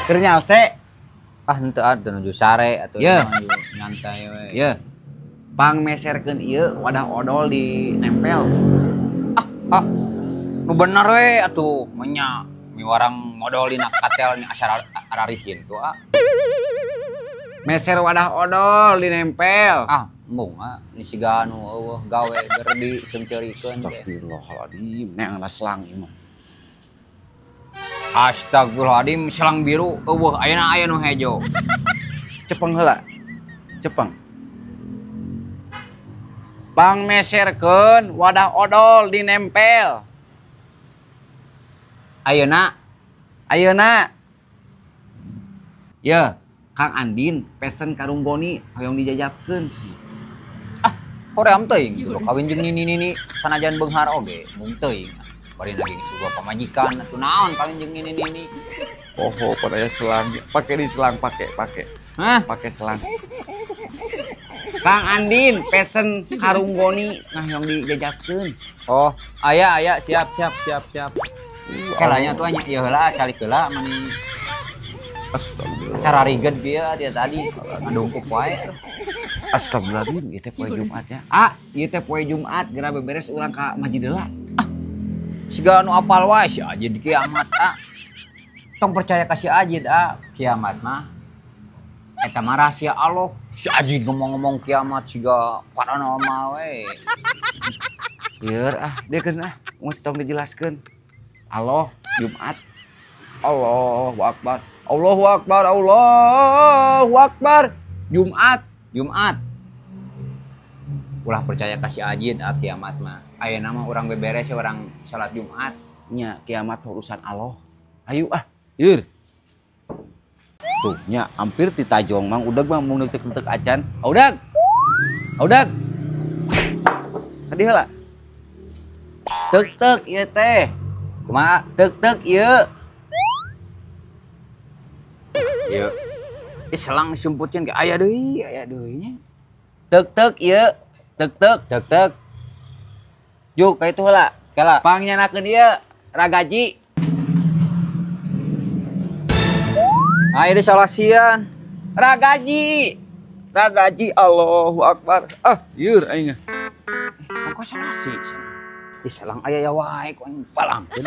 Keur nyalse. Ah henteu atuh nuju sare atuh nuju nyantai we. Ye. Pangmeserkeun ieu wadah odol di nempel. Ah. Nu bener we atuh menya miwarang modol dina katel ni asa ararisin tuh ah. Meser wadah odol dinempel. Ah, embung ah ni siga anu eueuh gawe gerdi seungceurikeun teh. Astagfirullahaladzim, neangan selang ieu mah. Astagfirullahaladzim, selang biru eueuh ayeuna aya nu hejo. Cepeng heula. Cepeng. Pangmeserkeun wadah odol dinempel. Ayeuna ayeuna. Ye, Kang Andin pesen karung goni hoyong dijajabkeun. Ah, hoream teuing kawin jeung nini-nini sanajan beunghar oge, mung teuing. Bari lagi suka pamajikan atuh naon kawin jeung nini-nini. Poho pada aya selang, pake di selang, pake. Hah? Pake selang. Kang Andin pesen karung goni nah hoyong dijajabkeun. Oh, aya siap. Kelanya tuh nya ieu heula calik heula mani. Astagfirullah. Asa rarigeud kieu dia tadi ngadungkup wae. Astagfirullahaladzim, ieu teh poe Jumat ya. Ah, ieu teh poe Jumat geura beberes urang ka masjid heula. Ah. Siga anu apal wae si Ajid kiamat ah. Tong percaya ka si Ajid ah, kiamat mah eta mah rahasia Allah. Si Ajid ngomong-ngomong kiamat siga paranormal we. Lieur ah, diekeun ah, geus tong dijelaskeun. Allah Jumat. Allahu Akbar. Allahu Akbar, Allahu Akbar. Jumat, Jumat. Ulah percaya ka si Ajid ah kiamat mah. Ayeuna mah urang beberes urang salat Jumat. Nya kiamat urusan Allah. Ayo ah, yeur. Tuh nya hampir ditajong Mang Udag mah mun neutek-neutek acan. Udag. Udag. Kadi heula. Tek-tek ieu teh. Kumaha tek-tek ieu. Ieu. Ih selang sumputkeun ge aya deui nya. Tek-tek ieu, tek-tek, tek-tek. Juk ka itu heula. Kala. Pangyanakeun ieu ragaji. Ah ini salasian. Ragaji. Ragaji Allahu Akbar. Ah, ieur aing. Kok salasi sana? Ih selang aya ya wae ku aing palangkeun.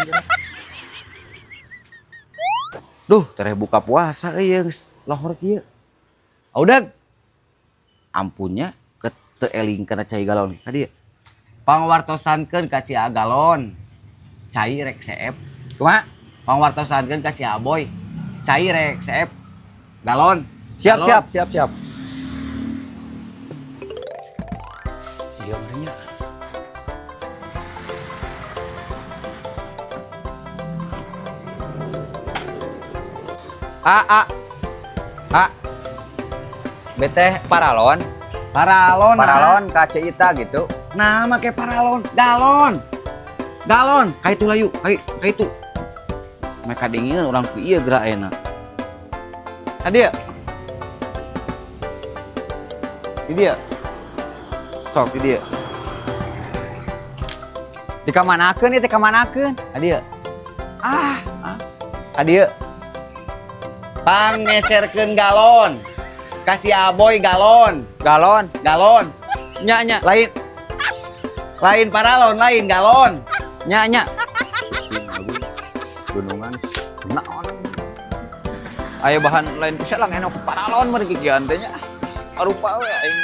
Duh, tereh buka puasa euy geus lohor kieu. Udag. Ampunnya teu eling kana cai galon. Ka dieu. Pangwartosankeun ka si A galon. Cai rek seep. Kumaha? Pangwartosankeun ka si Aboy. Cai rek seep. Galon. Siap, galon. Siap. Iya nya. A A Beteh paralon. Paralon ka Ceu Ita gitu. Nah, make paralon, galon. Galon, ka itu layu, ka itu. Mereka dingin orang ku ieu geura ayeuna. Ka dieu. Di dieu. Sok di dieu. Dikamanakeun ieu teh kamanakeun? Ka dieu. Ah, ka dieu. Pangmeserkeun galon. Kasih Aboy galon. Galon, galon. Nya nya lain. Lain paralon, lain galon. Nya nya. Gunungan naon. Aya bahan lain ku selang enak paralon mah kikian teh nya. Arupa we aing.